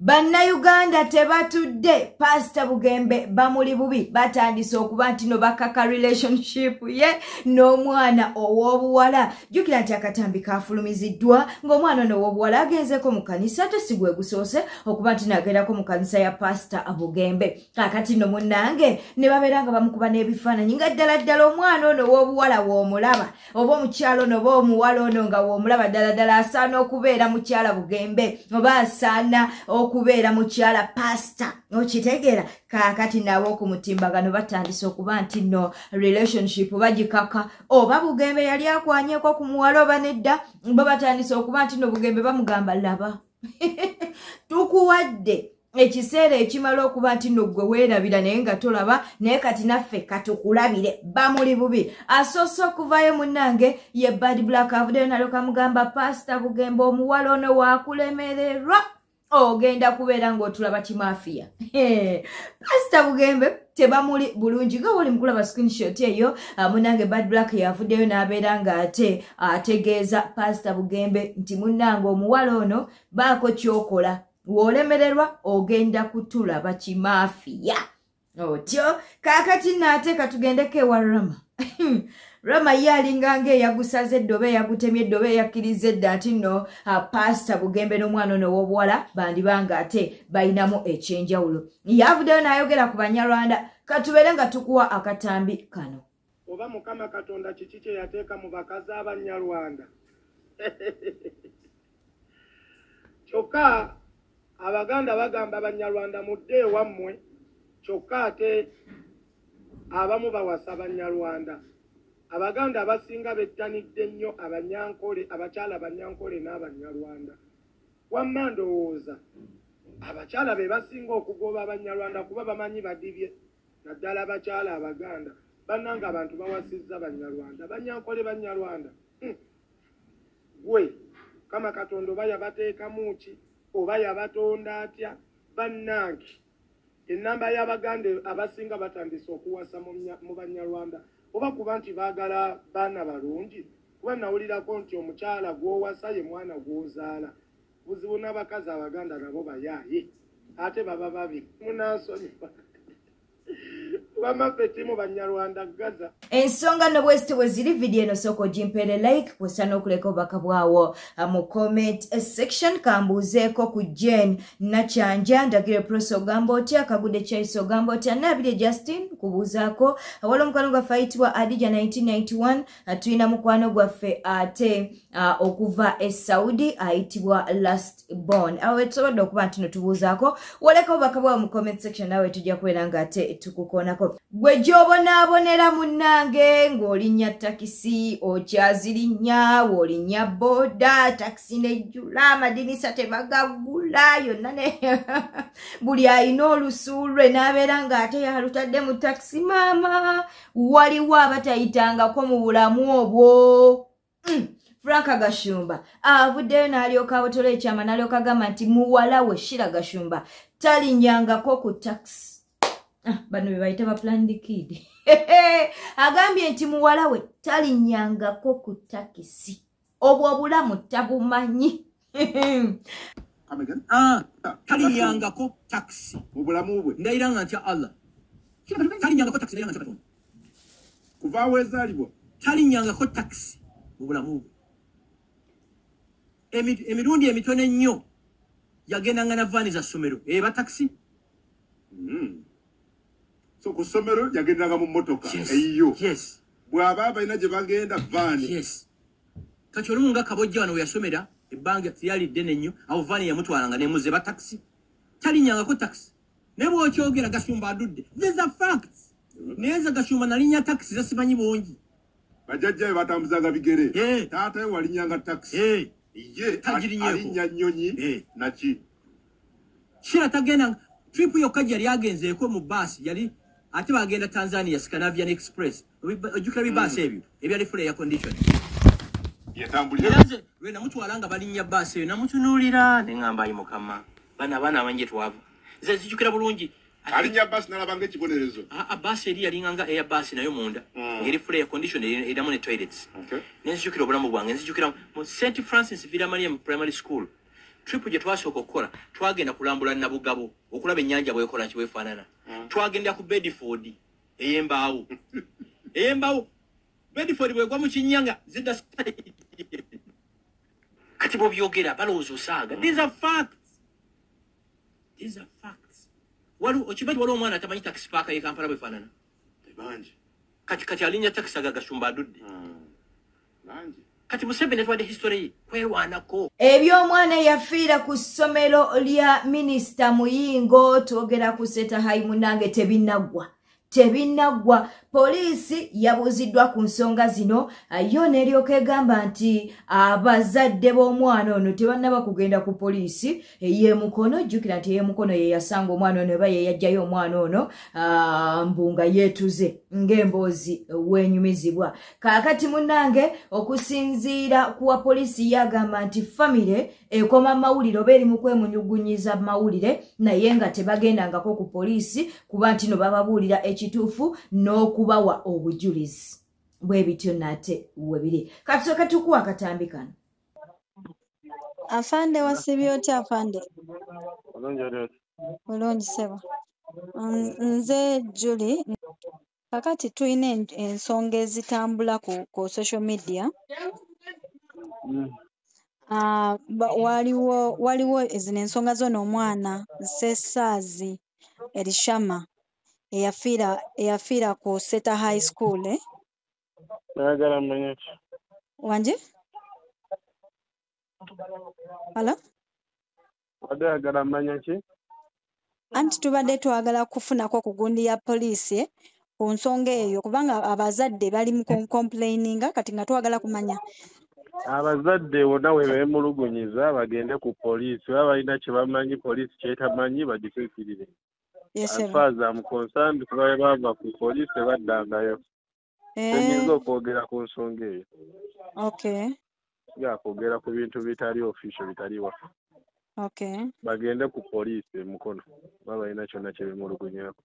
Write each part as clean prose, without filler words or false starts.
Bannayuganda tebatudde, Pasita Bugembe bamuli bubi, batandise okuba nti no bakaka relationship ye n'omwana ow'obuwala. Jjukira nti akatambi kafulumiziddwa ng'omwana ono ow'obuwala agenzeko mu kanisa, ate si gwe gusoose okuba nti nagendako mu kanisa ya Pasita Bugembe. Kaakati nno munnange ne babeera nga bamukuba n'ebifaananyi nga ddala ddala omwana ono ow'obuwala w'omulaba, oba omukyalo ono oba omuwala ono nga w'omulaba ddala ddala asaana okubeera mukyala Bugembe oba asaana okubeera mukyala pasita, okitegeera. Kaakati nabo okumutimbagano batandise okuba nti no relationship bagikaka, oba Bugembe yali akwanyeko ku muwala oba nedda, bo batandise okuba nti no Bugembe bamugamba laba tukuwadde ekiseera ekimala okuba nti no ggwe weerabira naye nga tolaba, naye kati naffe katukulabire. Bamuli bubi. Asoose okuvaayo munnange ye Bad Black, avuddeyo nalyoka mugamba Pasita Bugembe omuwala ono waakulemererwa, ogenda kubeera ng'otulaba kimafiya. Pasita Bugembe tebamuli bulungi nga woli mukulaba screenshot eyo. Munnange Bad Black yavuddeyo n'abeera ng'ate ategeeza Pasita Bugembe nti munnange omuwala ono baako ky'okola, w'olemererwa ogenda kutulaba kimafiya otyo. Kaakati naate katugendeko ewa Rama. Rama ye alinganga eyagusaze edda oba eyagutemye edda oba eyakkiriza edda nti nno Pasita Bugembe n'omwana ono ow'obuwala bandibanga ate balinamu ekyenjawulo. Yavuddeyo n'ayogera ku Banyarwanda, katubeere nga tukuwa akatambi kano. Oba Mukama Katonda kiki kye yateeka mu bakazi Abanyarwanda? Kyokka Abaganda bagamba Abanyarwanda mudde ewammwe, kyokka ate abamu bawasa Banyarwanda. Abaganda abasinga bettanidde nnyo Abanyankole, abakyala Abanyankole n'Abanyarwanda. Wamma ndowooza abakyala be basinga okugoba Abanyarwanda kuba bamanyi badibye, naddala abakyala Abaganda. Bannange abantu bawasizza Banyarwanda, Banyankole, Banyarwanda. Gwe Mukama Katonda oba yabateekamu ki, oba yabatonda atya? Bannange ennamba y'Abaganda abasinga batandise okuwasa mu Banyarwanda, oba kuba nti baagala baana balungi, kuba nawulirako nti omukyala gw'owasa ye mwana gw'ozaala. Buzibu n'abakazi Abaganda nabo bayaaye, ate baba babi. Munansonyiwa. Ensonga no bweziti bwe ziri. Vidiyo eno sooka ogimpeere like, kw'ossa n'okuleka obubaka bwawo mu comment section. Kambuuzeeko ku Jane Nakyanja, Ndagire Pros ogamba otya? Kagudde Chaise ogamba otya? Naabirye Justin kubuuzaako. Waliwo omukwano gwaffe ayitibwa Adija 1991, tulina mukwano gwaffe ate okuva e Saudi ayitibwa Last Born. Abo betusobodde okuba nti no tubuuzaako. Waleka obubaka bwawo mu comment section, naawe tujja kubeera nga ate tukukoonako. Gwe gy'obonaabonera munnange ng'olinnya takisi, okyazirinnya, w'olinnya boda, takisi nejjula, amadinisa tebagaggula yonna, ne buli alina olusu lwe n'abeera ng'ate yalutadde mu takisi. Maama, waliwo abatayitangako mu bulamu obwo. Frank Gashumba avuddeyo n'alyoka abotola ekyama, n'alyoka agamba nti muwala we Shira Gashumba talinnyangako ku takisi. Bano be bayita ba planned kid. Agambye nti muwala we talinnyangako ku takisi, obwo obulamu tabumanyi. Talinnyangako takisi mu bulamu bwe. Ndayira nga ntya Allah, talinnyangako takisi, ndayira nga ntya Katonda. Kuva aweezaalibwa talinnyangako takisi mu bulamu bwe. Emirundi emitono ennyo yagendanga na vaani za ssomero eba takisi. So ku ssomero yagendanga mu mmotoka eyiyo? Yes. Bw'aba balina gye bagenda, vaani? Yes. Kati olumu nga Kabojja wano we yasomera, ebbanga tiyali ddene nnyo awo, vaani yamutwalanga nemuze ba takisi. Talinnyangako takisi, naye bw'okyogera Gashumba adudde. These are facts. Naye nze Gashumba nalinnya takisi zesimanyi bungi. Bajjajja be batambuzanga bigere. Taata we walinnyanga takisi, ye Tagirinnyeko. alinnya nnyonyi naki? Shira tagenda. Trip yokka gye yali agenzeeko mu baasi yali ate bagenda Tanzania, Scandinavian Express. Ojjukira bibaasi ebyo ebyali full air condition? Yatambulira. Era nze lwe namutwala nga balinnya baasi eyo, namutunuulira ne ŋŋamba, "Ayi Mukama, bano abaana abanje twava." Nze nzijukira bulungi. Alinnya baasi n'alabanga ekibonerezo. Aa, baasi eri yalinga nga air bus, nayo munda ngeri full air condition, erinamu ne toilets. Nenzijukira obulamu bwange, nzijukira mu St Francis Villa Maria mu primary school. Trip gye twasooka okukola, twagenda kulambula Nabugabo okulaba ennyanja bwekola kibwefaanana. Twagenda ku Bedford ey'embaawo, ey'embaawo. Bedford bwegwa mu kinnya zidda. Kati bwobyogera balowooza osaaga. These are facts, these are facts. Waliwo okimanyi, waliwo omwana atamanyi taxi park ye Kampala bwefaanana. Bangi. Kati alinnya takisi aga Gashumba adudde. Bangi. Kati Museveni atwadde history ye kwerwanako. Eby'omwana yafiira ku ssomero lya Minisita Muyingo, twogera ku Seeta High, munange tebinaggwa, tebinaggwa. Poliisi yabuuziddwa ku nsonga zino, yo n'eryoka egamba nti abazadde b'omwana ono tebannaba kugenda ku poliisi ey'emukono. Jjukira nti ey'emukono ye yasanga omwana ono oba ye yajjayo omwana ono, mbu nga yeetuze ng'emboozi weenyumizibwa. Kaakati munnange, okusinziira ku wa poliisi, yagamba nti famire ekoma mawulire oba eri mu kwemunyugunyiza mawulire, naye nga tebagendangako ku poliisi kuba nti no bababuulira ekituufu n'okubawa obujulizi. Bwe bityo nate webiri. Katusooke tukuwa akatambi kano. Afande, wasibye otya, afande? Bulungi, oli otya? Bulungi ssebo. Nze Julie. Kakati tulina ensonga ezitambula ku social media. Waliwo zino ensonga z'ono omwana Sesaazi Erishama eyafiira ku Seta High School, eh? Oyagala mmanye ki? Wangi? Hello? Obadde oyagala mmanye ki? Anti tubadde twagala kufunako ku gundi ya poliisi ku nsonga eyo, kubanga abazadde bali mu complaininga, kati nga twagala kumanya. Abazadde bonna we beemulugunyiza bagende ku poliisi, baba balina kye bamanyi poliisi kyetamanyi bagituukirire. Yes, As sir. far as I'm concerned, kuba bwe bava ku poliisi tebaddangayo. Tenyinza okwogera ku nsonga eyo. Sigala kwogera ku bintu bitali official, bitali waffe. Bagende ku poliisi e Mukono baba balina kyonna kye beemulugunyaako.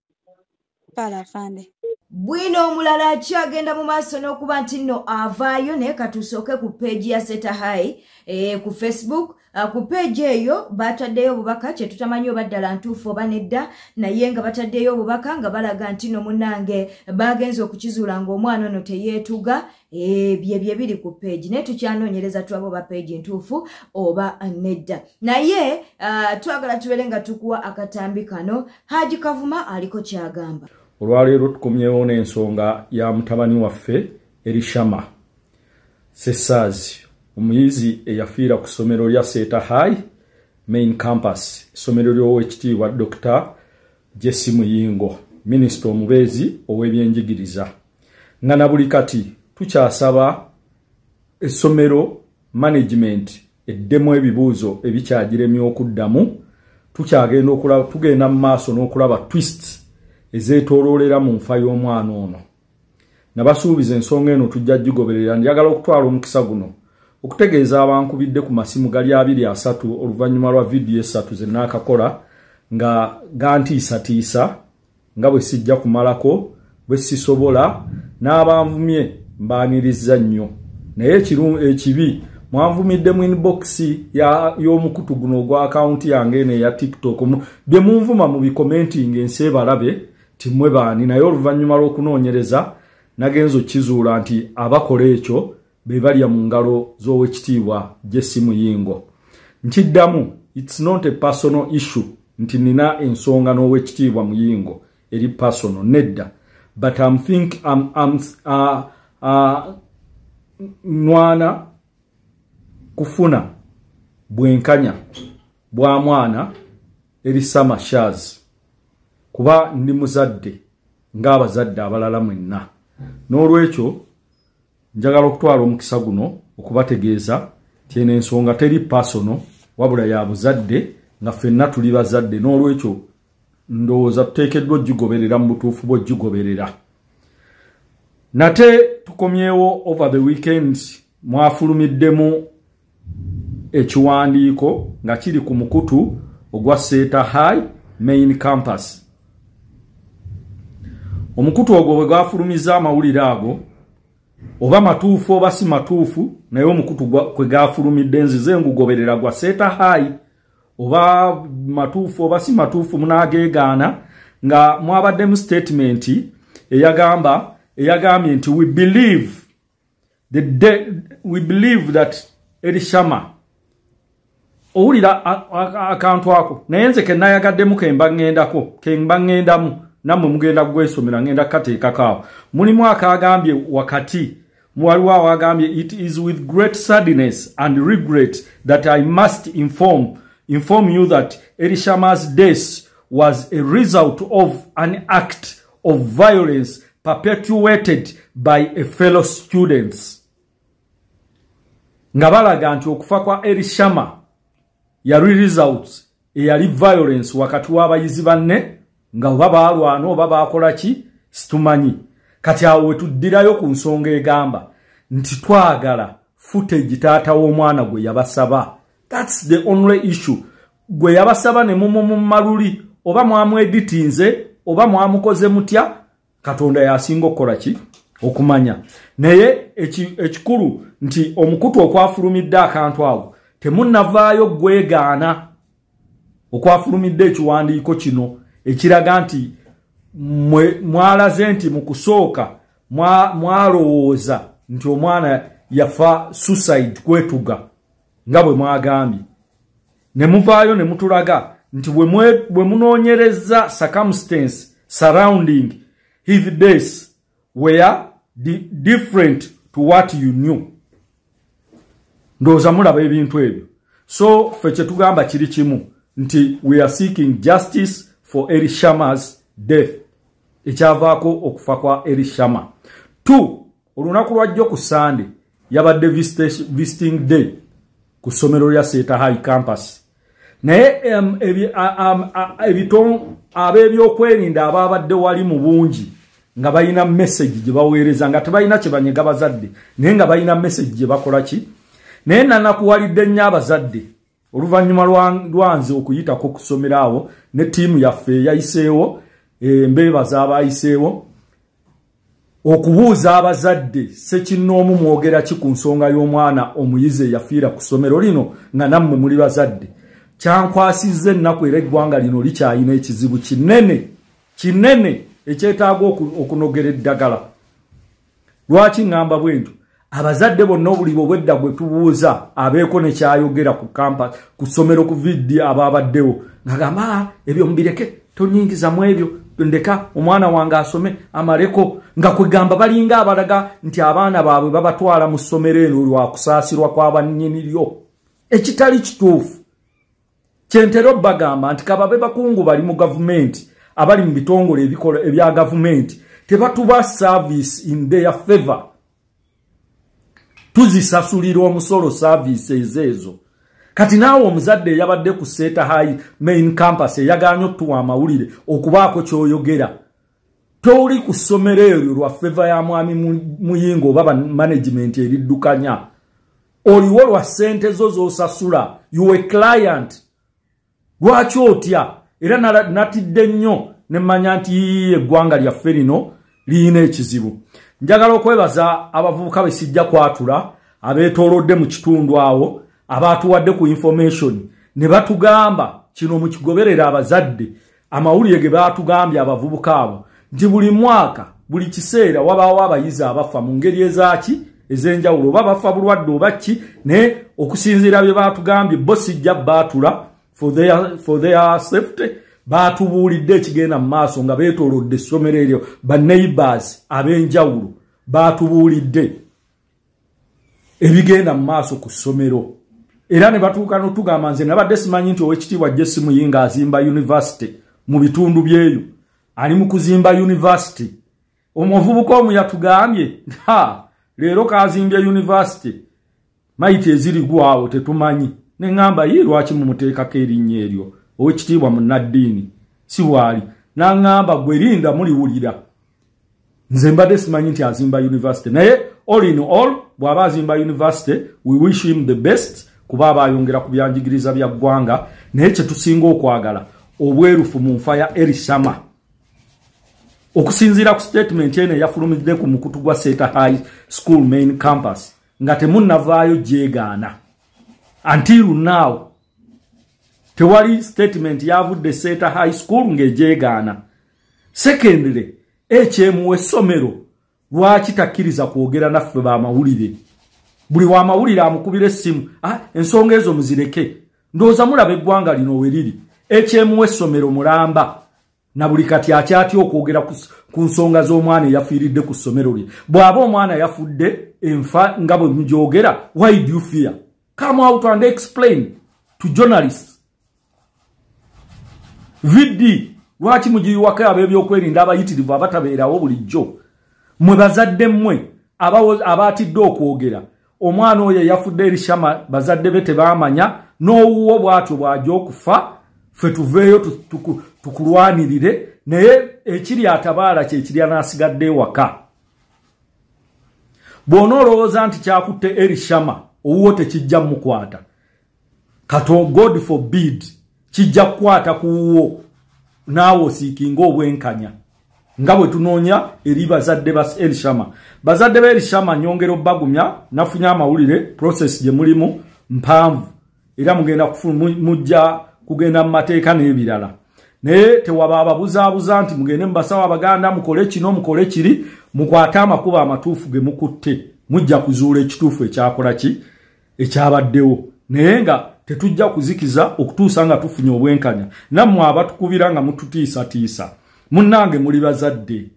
Kale afande. Bwino omulala akyagenda mu maaso n'okuba nti nno avaayo, naye katusooke ku page ya Seta High ku Facebook. Ku page eyo bataddeyo obubaka kye tutamanyi oba ddala ntuufu oba nedda, naye nga bataddeyo obubaka nga balaga nti nno munnange bagenze okukizuula ng'omwana ono teyeetuga. Bye biri ku page, naye tukyanoonyereza tulaba oba page ntuufu oba nedda. Naye twagala tubeere nga tukuwa akatambi kano. Haji Kavuma aliko kyagamba. Olwaleero tukomyewo n'ensonga ya mutabani waffe Erishama Sesaazi, omuyizi eyafiira ku ssomero lya Seeta High Main Campus, essomero ly'Oweekitiibwa Dr. Jesse Muyingo, minisita omubeezi ow'ebyenjigiriza, nga na buli kati tukyasaba essomero management eddemu ebibuuzo ebikyagiremye okuddamu. Tukyagenda okulaba, tugenda mu maaso n'okulaba twists ezeetooloolera mu nfa y'omwana ono. Nabasuubiza ensonga eno tujja gigoberera. Njagala okutwala omukisa guno okutegeeza abankubidde ku masimu gali 2 3 oluvannyuma lwa vidiyo 3 ze naakakola nga gantiisatiisa nga bwe sijja kumalako, bwe sisobola, n'abanvumye mbaaniriza nnyo. Naye ekibi mwanvumidde mu inbox y'omukutu guno ogwa akawunti yange eno eya TikTok. Bye munvuma mu bicommenting ensi ebalabe timmwe baani. Naye oluvannyuma lw'okunoonyereza nagenza okukizuula nti abakola ekyo be balya mu ngalo z'Owekitiibwa Jesse Muyingo. Nkiddamu, it's not a personal issue nti nina ensonga n'Owekitiibwa Muyingo eri personal, nedda, but I'm think I'm nwana kufuna bwenkanya bwa mwana Erisama Shaz, kuba ndi muzadde ng'abazadde abalala mwenna. N'olwekyo njagala okutwala omukisa guno okubategeeza nti eno ensonga teri personal, wabula ya buzadde, nga ffenna tuli bazadde. N'olwekyo ndowooza tuteekeddwa ogigoberera mu butuufu bw'ogigoberera. Nate tukomyewo, over the weekend mwafulumiddemu ekiwandiiko nga kiri ku mukutu ogwa Seeta High Main Campus. Omukutu ogwo bwe gwafulumiza amawulire ago, oba matuufu oba si matuufu, naye omukutu kwe gafulumidde nzize ngugoberera gwa Seeta High. Oba matuufu oba si matuufu, munaageegaana, nga mwabaddemu statement eyagamba, eyagambye nti we believe that Elishama. Owulira akantu ako? Naye nze ke nayagaddemu, kemba ŋŋendako, kemba ŋŋendamu, nammwe mugenda gwesomera, ŋŋenda kukateekako awo. Mulimu akagambye wakati, waliwo awagambye, "It is with great sadness and regret that I must inform you that Elishama's death was a result of an act of violence perpetuated by a fellow students," nga balaga nti okufa kwa Elishama yali results eyali violence wakati w'abayizi banne, nga oba baalwana oba baakola ki, situmanyi. Kati awo wetuddirayo ku nsonga egamba nti twagala footage taata w'omwana gwe yabasaba. That's the only issue. Gwe yabasaba ne mumumumaluli, oba mwamweditinze oba mwamukoze mutya, Katonda yasinga okukola ki okumanya. Naye ekikulu nti omukutu okwafulumidde akantu awo temunnavaayo gwegaana, okwafulumidde ekiwandiiko kino ekiraga nti mwalaze nti mu kusooka mwalowooza nti omwana yafa suicide, kwetuga, nga bwe mwagambye, ne muvaayo ne mutulaga nti bwe munoonyereza, circumstance surrounding his death were different to what you knew. Ndowooza mulaba ebintu ebyo. So ffe kye tugamba kiri kimu nti we are seeking justice for Elishama's death, ekyavaako okufa kwa Elishama. Two, olunaku lwajjo ku Sande yabadde visiting day ku ssomero lya Seeta High Campus, naye ab'ebyokwerinda ababadde wali mu bungi nga balina message gye baweereza, nga tebalina kye banyega bazadde, naye nga balina message gye bakola ki. Naye nanakuwalidde nnyo abazadde oluvannyuma lwanze okuyitako okusomera awo ne ttiimu yaffe eyayiseewo, embeebaza abayiseewo, okubuuza abazadde sekinnoomu, mwogera ki ku nsonga y'omwana omuyizi eyafiira ku ssomero lino, nga nammwe muli bazadde? Kyankwasizza ennaku, era eggwanga lino likyalina ekizibu kinene kinene ekyetaaga okunogera eddagala. Lwaki ŋŋamba bwe ntyo? Abazadde bonna obuliba obwedda gwe tubuuza abeeko nekyayogera ku campus, ku ssomero, ku VD ababaddewo, ngagamba, "Ah, ebyo mubireke, tonyingizamu ebyo, ndeka omwana wange asome amaleko," nga kwegamba balinga abalaga nti abaana baabwe babatwala mu ssomero eno lwakusaasirwa kw'abannyiniryo, ekitali kituufu. Kyentera obbagamba nti kababe bakungu bali mu gavumenti, abali mu bitongole ebikola ebya gavumenti, tebatuba service in their favor. Tuzisasulira omusolo services ezo. Kati naawe omuzadde eyabadde ku Seeta High Main Campus eyagaanye otuwa amawulire okubaako kyoyogera, toli ku ssomero eryo lwa favor ya mwami Muyingo oba management eriddukanya. Oliwo lwa ssente zo z'osasula. You a client. Lwaki otya? Era natidde nnyo ne mmanya nti eggwanga lyaffe lino liyina ekizibu. Njagala okwebaza abavubuka be sijja kwatula abeetoolodde mu kitundu awo, abaatuwadde ku information ne batugamba kino mukigoberera abazadde. Amawulire ge baatugambye abavubuka abo nti buli mwaka, buli kiseera wabaawo abayizi abafa mu ngeri ezaaki ez'enjawulo, oba bafa bulwadde oba ki. Naye okusinziira bye baatugambye bo, sijja baatula for their safety, baatubuulidde ekigenda mu maaso nga beetoolodde essomero eryo. Ba neighbors ab'enjawulo baatubuulidde ebigenda mu maaso ku ssomero, era ne batuuka n'otugamba, nze nabadde simanyi nti Owekitiibwa Jesse Muyinga azimba university mu bitundu byeyo, ali mu kuzimba university. Omuvubuka omu yatugambye, ha, leero kazimbye university, maiti ezirigwawo tetumanyi. Neŋŋamba, ye lwaki mumuteekako erinnya eryo, Owekitiibwa munnaddiini si bwali? Naŋŋamba, gwe linda muliwulira. Nze mbadde simanyi nti azimba university, naye all in all, bw'aba azimba university, we wish him the best, kuba aba ayongera ku byanjigiriza bya ggwanga. Naye kye tusinga okwagala, obwerufu mu nfa ya Erishama, okusinziira ku statement eno eyafulumidde ku mukutu gwa Seeta High School Main Campus, nga temunnavaayo gyegaana until now. Tewali statement yavudde Seeta High School ng'ejeegaana. Secondly, HM w'essomero lwaki takkiriza kwogera naffe bamawulire? Buli wamawulire amukubira essimu, ensonga ezo muzireke. Ndowooza mulaba eggwanga lino we liri. HM w'essomero mulamba na buli kati akyatya okwogera ku nsonga z'omwana eyafiiridde ku ssomero lye. Bw'aba omwana yafudde enfa nga bwe mugyogera, why do you fear? Come out and explain to journalists. VD lwaki mugiyiwako ab'ebyokwerinda abayitirivu abatabeerawo bulijjo? Mwe bazadde mmwe abaatidde okwogera. Omwana oyo eyafudde Erishama bazadde be tebaamanya, n'owuwo bw'atyo bw'ajja okufa, ffe tuveeyo tukulwanirire, naye ekiri atabaala kye kirya n'asigadde ewaka. Bw'onoolowooza nti kyakutte Erishama owuwo tekijja mukwata, kato God forbid kijja kukwata ku wuwo, naawe osiikinga obwenkanya nga bwe tunoonya eri bazadde ba Erishama. Bazadde ba Erishama nyongera obbagumya, nafunye amawulire process gye mulimu mpanvu, era mugenda mujja kugenda mu mateeka n'ebirala. Naye tewaba ababuzaabuza nti mugende mu basawo Abaganda mukole kino mukole kiri, mukwate amakubo amatuufu ge mukutte, mujja kuzuula ekituufu ekyakola ki ekyabaddewo. Naye nga tetujja kuzikiza okutuusa nga tufunye obwenkanya. Nammwe abatukubira nga mututiisatiisa, munnange muli bazadde,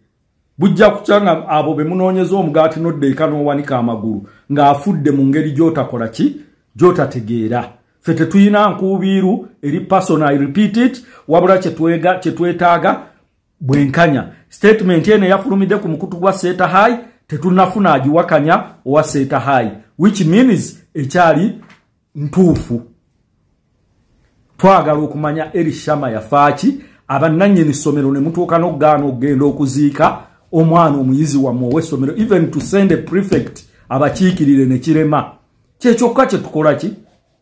bujja kukya nga abo be munoonyeza omugaati n'odda eka n'owanika amagulu ng'afudde mu ngeri gy'otakola ki gy'otategeera. Ffe tetulina nkuubiiru eri person, I repeat it, wabula kye twetaaga bwenkanya. Statement eno yafulumidde ku mukutu gwa Seeta High, tetunnafuna agiwakanya owa Seeta High, which means ekyali ntuufu. Twagala okumanya Erishama yafaaki, abannannyini ssomero ne mutuuka n'okugaana okugenda okuziika omwana omuyizi wammwe ow'essomero, even to send a prefect abakiikirire ne kirema. Kyekyokka kye tukola ki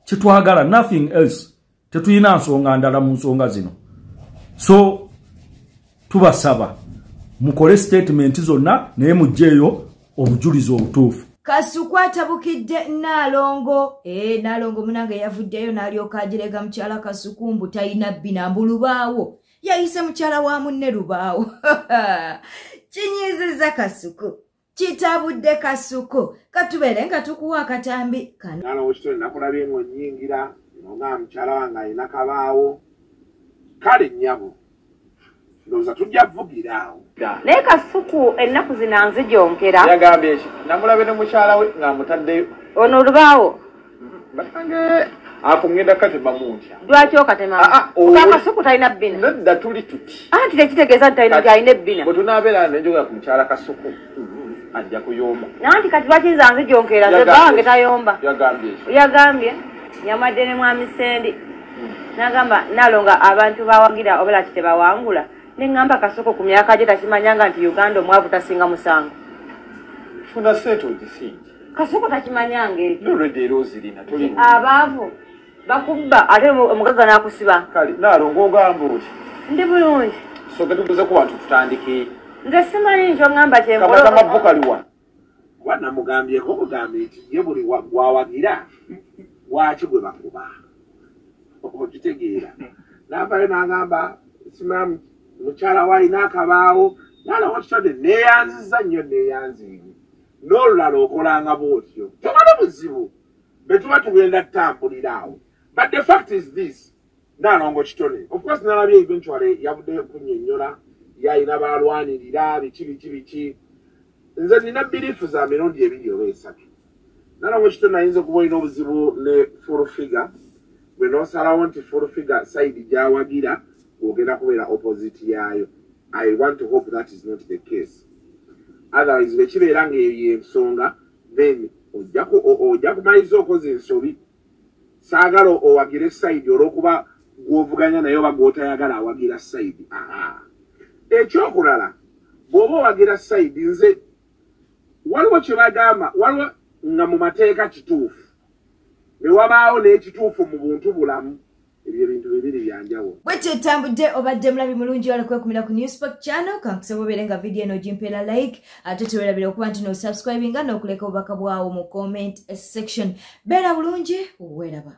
kyetwagala, nothing else. Tetulina nsonga ndala mu nsonga zino. So tubasaba mukole statement zonna, naye muggyeeyo obujulizi obutuufu. Kasuku atabukidde Naalongo. Naalongo munange yavuddeyo n'alyoka agirega mukyala Kasuku mbu talina bbina, mbu lubaawo. Yayise mukyala wa munne lubaawo. Kinyiizizza Kasuku, kitabudde Kasuku. Katubeere nga tukuwa akatambi kano. Naalongo Kitone nakulabye ng'onnyingira nga mukyala wange alina kabaawo. Kale nnyabo, ndowooza tujja kuvugira awo. Naye Kasuku ennaku zino nzijonkera. Yagambye eki namulabe ne mukyala we ng'amutaddeyo. Ono olubaawo. Batange ako ngenda katema muntya. Lwaki okatema? Kasuku talina bbina. Nedda tuli tuti. Anti tekitegeeza nti talina alina ebbina. Bwe tunaabeera nenjogera ku mukyala Kasuku ajja kuyomba. Nanti kati lwaki nze nzijonkera nze bba wange tayomba. Yagambye eki? Yagambye nyamadde ne mwami Sendi. N'agamba Naalongo abantu bawagira oba lwaki tebawangula. Neŋŋamba Kasuku ku myaka gye takimanyanga nti Uganda omwavu tasinga musango. Funa ssente ogisinge. Kasuku takimanyanga ekyo. Nolwedde era ozirina toli. Abaavu bakubba ate omugagga n'akusiba. Kale Naalongo ogamba oti? Ndi bulungi. Soka tubuze ku bantu tutandike. Nze simanyi nky'oŋŋamba kye nkola. Kamata kaliwa. Kuba namugambyeko mugambye nti ye buli gwawagira lwaki gwe bakuba. Okitegeera. N'avaayo n'agamba simanyi mukyala we alina akabaawo. Naalongo Kitone neeyanzizza nnyo neeyanziimu. N'olulala okolanga bw'otyo. Tewali buzibu. Bwe tuba tugenda tutambulira awo. But the fact is this, Naalongo Kitone, of course nalabye eventually yavuddeyo kunnyonnyola, yalina baalwanirira biki biki biki. Nze nina birifu za mirundi ebiri oba esatu. Naalongo Kitone ayinza okuba olina obuzibu ne full figure, bwe n'osalawo nti full figure side gy'awagira ogenda kubeera opposite yaayo. I want to hope that is not the case. Otherwise bwe kibeera ng'eyo y'ensonga, then ojja kumaliriza okoze ensobi. Saagala owagire side olw'okuba gw'ovuganya naye oba gw'otayagala awagira side. Ekyokulala, bw'oba owagira side, nze waliwo kye bagamba, waliwo nga mu mateeka kituufu, ne wabaawo n'ekituufu mu buntu bulamu. Ebyo ebintu bibiri bya njawulo. Bwetyo etambudde obadde mulabi mulungi wala kwekumira ku Newspark channel. Kankusaba obeere nga vidiyo eno ogimpeera like, ate teweerabira okuba nti n'osubscribinga n'okuleka obubaka bwawo mu comment section. Beera bulungi, weeraba.